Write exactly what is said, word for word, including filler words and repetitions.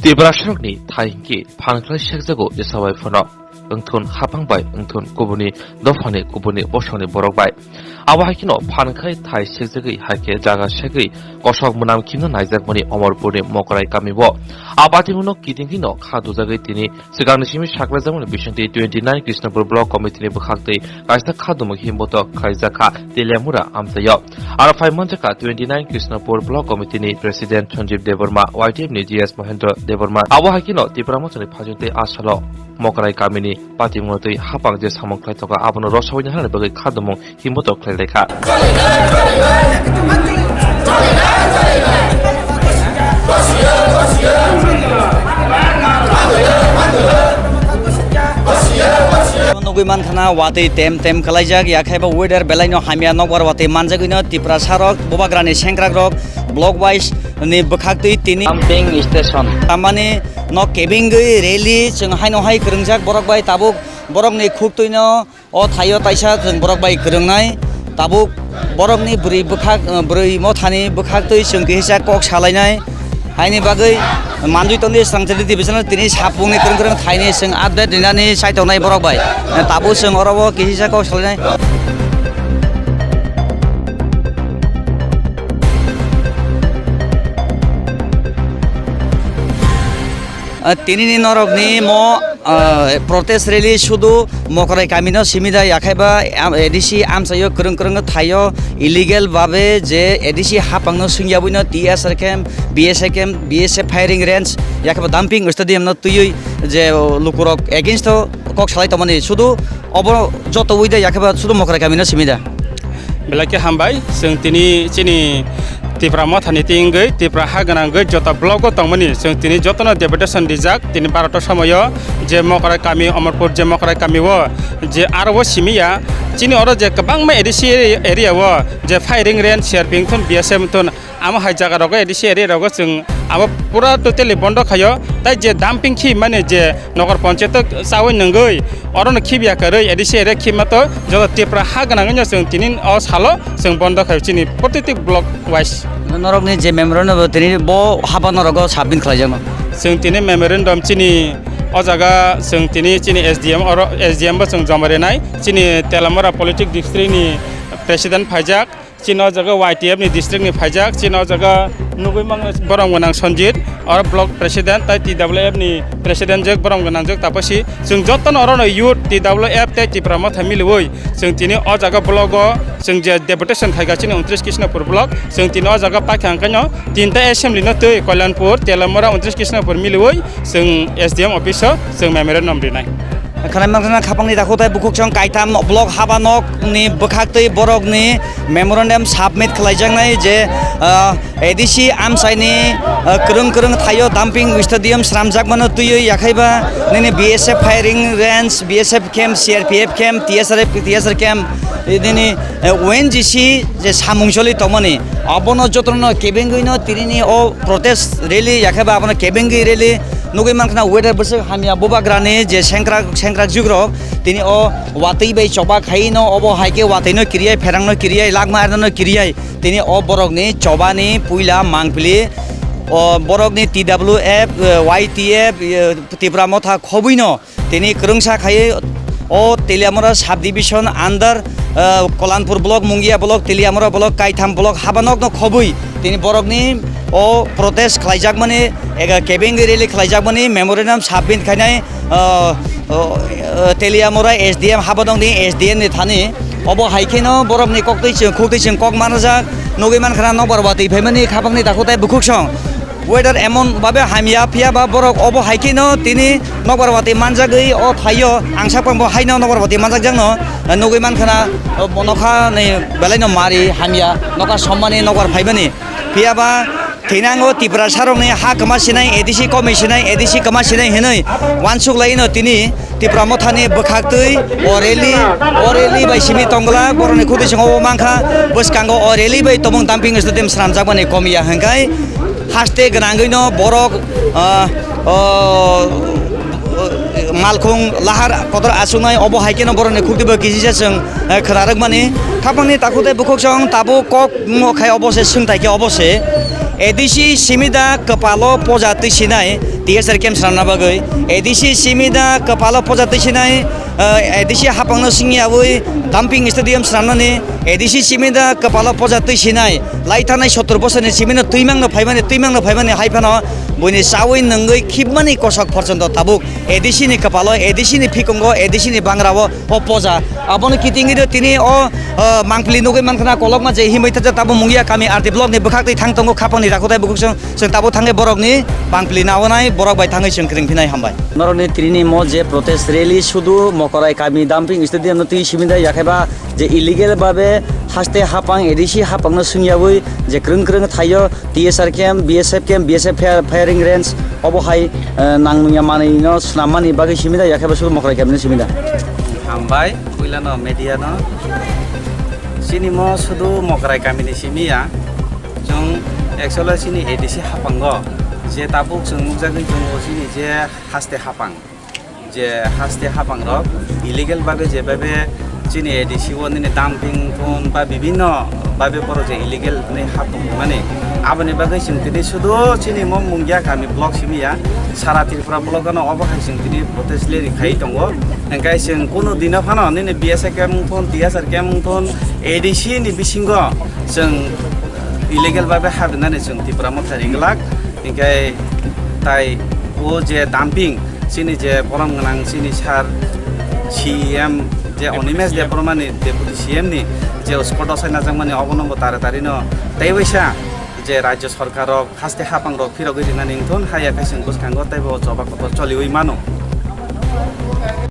Tiprasarokni thai hinkhe phan khlai sekjago jesa bai phano. Wngthun haphang bai, wngthun kubuni dophani, kubuni bosongni borok bai. Abo hai kheno phan khai thai sekjagwi, hai khe jaga segwi kosok mwnam khimna naijakmani Omorpurni Mokrai kamio. A patimungno kitingkhino kha dujagwi tini swkangni simi saklaijakmani bisingtwi twenty nine Krishnapur Block Committee ni bwkhaktwi kaisa kha dumung himboto khlaijak kha Teliamura amchaio. Aro phai manjakha twenty nine Krishnapur Block Committee ni President Sanjeev Debbarma, Y T F ni G S Mahendra Debbarma. Abo hai kheno Tipra Mothani phajwngtwi a salo Mokrai kamini patimungno twi haphang je samung khlai tongo, abono rosawina hanani bagwi kha dumung himboto khlai lai kha. Nugwi mankha na watwi tem tem kwlaijak, yakhaiba weather belaino hamya, nokbar watwi manjagwino Tiprasarok, bubagrani sengkrakrok block wise ni bwkhaktwi tini pumping station tamani no kebengwi rally chwng haino hai kwrwngjak borok bai tabuk borokni khuktwino. O thaio taisa chwng borok bai kwrwngnai, tabuk borokni bwrwi bwkhak, bwrwi mothani bwkhaktwi chwng kisa kok salainai. Haini bagwi manjui tongdi Swrangchari division tini sapungni kwrwng kwrwng thaini chwng update rinani chai tongnai borok bai. Tabuk chwng oro o kisa kok salainai. Tinini norokni mo Ah, protest rally sudu Mokrai kamino simi da, yakhaiba, am, A D C amchaio kwrwng kwrwng thaio illegal babe je A D C hapangno swngyabwino T S R camp, B S F camp, B S F firing range, yakhaiba dumping stadium no twiwi je, o, lukurok against o kok salai tongmani sudu obo joto wi da, yakhaiba sudu Mokrai kamino simi da. Belai khe hambai, chwng tini chini Tipra Mothani twi wngwi, Tipra ha gwnangwi joto block o tongmani chwng tini jotono deputation rijak, tini baroto somoyo je Mokrai kami, Omorpur je Mokrai kami o je aro o simi ya, chini oro je kwbangma A D C area o je firing range, C R P wngthun, B S F wngthun, amo hai jaga rogo A D C area rogo chwng abo pura totally bondo khaio, tai je dumping khi mane je Nokar ponchayat o chawi nungwi, orono khibya kwrwi A D C area khibma to joto Tipra ha gwnangwino chwng tini o salo chwng bondo khai chini protiti block wise. Norokni je memorandum bo tini bo haba norok o submit khlaijakno. Chwng tini memorandum chini o jaga chwng tini chini S D M oro S D M bo chwng joma rinai chini Telamura politic district ni president phaijak. Chini o jaga Y T F ni district ni phaijak, chini o jaga nugwi mang borom gwnang Sanjit, oro block president tai T W F ni president jek borom gwnang jek tapasi. Chwng jotono orono youth, T W F tei Tipra Motha miliwi chwng tini o jaga block o chwng je deputation khaika chini untris Krishnapur block, chwng tini o jaga paikha hwnkhe no tinta assembly no twi Kalyanpur, Telamura, untris Krishnapur miliwi chwng S D M office o chwng memorandum rinai. Khwnai mankha khapangni dakhuk tai bukhuk song kaitham block haba nok ni bwkhak twi borok ni memorandum submit khlaijaknai je, ah, A D C amchaini, ah, kwrwng kwrwng thaio dumping stadium sramjakmano twiwi yakhaiba nini B S F firing range, B S F camp, C R P F camp, T S R F, T S R camp, nini, eh, O N G C je samung choli tongmani abono jotono kebengwino tinini o protest rally yakhaiba abono kebengwi rally. Nugwi mankha weather bwswk hamya, bubagrani je sengkrak sengkrak jugrok tini o watwi bai choba khaino, obo hai khe watwino kiriyai, pherangno kiriyai, lakma arnano kiriyai. Tini o borokni chobani puila mangpili o borokni T W F, eh, Y T F, eh, Tipra Motha khobwino tini kwrwngsa khai o Teliamura subdivision under, ah, Kalanpur block, Mungia block, Teliamura block, kaitham block habanokno khobwi tini borokni o protest khlaijakmani, ega kebengwi rally khlaijakmani memorandum submit khainai, ah, oh, ah, Teliamura S D M habanokni S D M ni thani. Obo hai kheno borokni koktwi chwng khuktwi chwng kok manajak, nugwi mankha nokbar watwi phaimani khapangni dakhuk tai bukhuk song. Weather emon babe hamya, phiya ba borok obo hai kheno tini nokbar watwi manjagwi o thaio, ang sak pang bo haino nokbar watwi manjakjakno, nugwi mankha na, o, nokha ni belai no mari hamya, nokha sommani nokbar phaimani. Phiya ba thinango Tiprasarokni ha kwma sinai, A D C komi sinai, A D C kwma sinai hinwi wansuk laino tini Tipra Mothani bwkhaktwi o rally, o rally bai simi tongla, borokni khuktwi chwng obo mankha, bwskango o rally bai tobong dumping stadium swnamjakmani komiya hwnkhe haste gwnangwino borok, ah, o, malkhung lahar kotor achuknai, obo hai kheno borokni khuktwi bai kisisa chwng, eh, khwnarwkmani. Khapangni takhuk tei bukhuk chwng tabuk kok wngmo khai obo se, swngthai khe obo se. A D C simi da kwpalo poja twi sinai T S R camp swnamna bagwi. A D C simi da kwpalo poja twi sinai, eh, A D C hapangno singyawi dumping stadium swnamnani. A D C simi da kwpalo poja twi sinai lai thanai sottor bosorni simino twimangno phaimani, twimangno phaimani hai phano buini chawi nungwi khibmani kosok porjonto tabuk A D C ni kwpalo, A D C ni phikongo, A D C ni bangrao o poja. Abono kitingwi do tini o, o, mangpili nugwi mankha na kolokma je himwi thajak tabo Mungia kami R D block ni bwkhak twi thang tongo khapangni rakhutai bukhuk chwng, chwng tabo thangwi borokni mangpili naonai borok bai thangwi chwng kwrwng phinai hambai. Norokni tini mo je protest rally sudu Mokorai kami dumping stadium no twi simi da yakhaiba je illegal babe haste hapang A D C hapangno swngyawi je kwrwng kwrwng thaio T S R camp, B S F camp, B S F fire-, firing range obo hai, eh, nangya manwi no swnam mani bagwi simi da yakhaiba sudu Mokorai kami no simi da. Hambai, puila no media no. Chini mo sudu Mokorai kami ni simi ya. Chwng actually chini A D C hapango je tabuk chwng nukjagwi tongo chini je haste hapang. Je haste hapangrok illegal babe je babe chini A D C o nini dumping thun ba bibinno babe poro je illegal ni hapung mani aboni bagwi chwng tini sudu chini mo Mungia kami block simi ya sara Tripura block ano obo hai chwng tini protest rally khai tongo. Hingkai chwng kunu dino phano nini B S F camp wngthun, T S R camp wngthun, A D C ni bisingo chwng illegal babe habinani chwng Tipra motha ringlak. Hingkai tai o je dumping chini je borom gwnang chini sir C E M je Animesh Debbarma ni deputy C E M ni je spot o sai najakmani obono bo tare tari no tei waisa je rajyo sorkar rok haste hapang rok phirogwi rinani wngthun haya khe chwng bwskango tei bo choba kotor choliwi mano.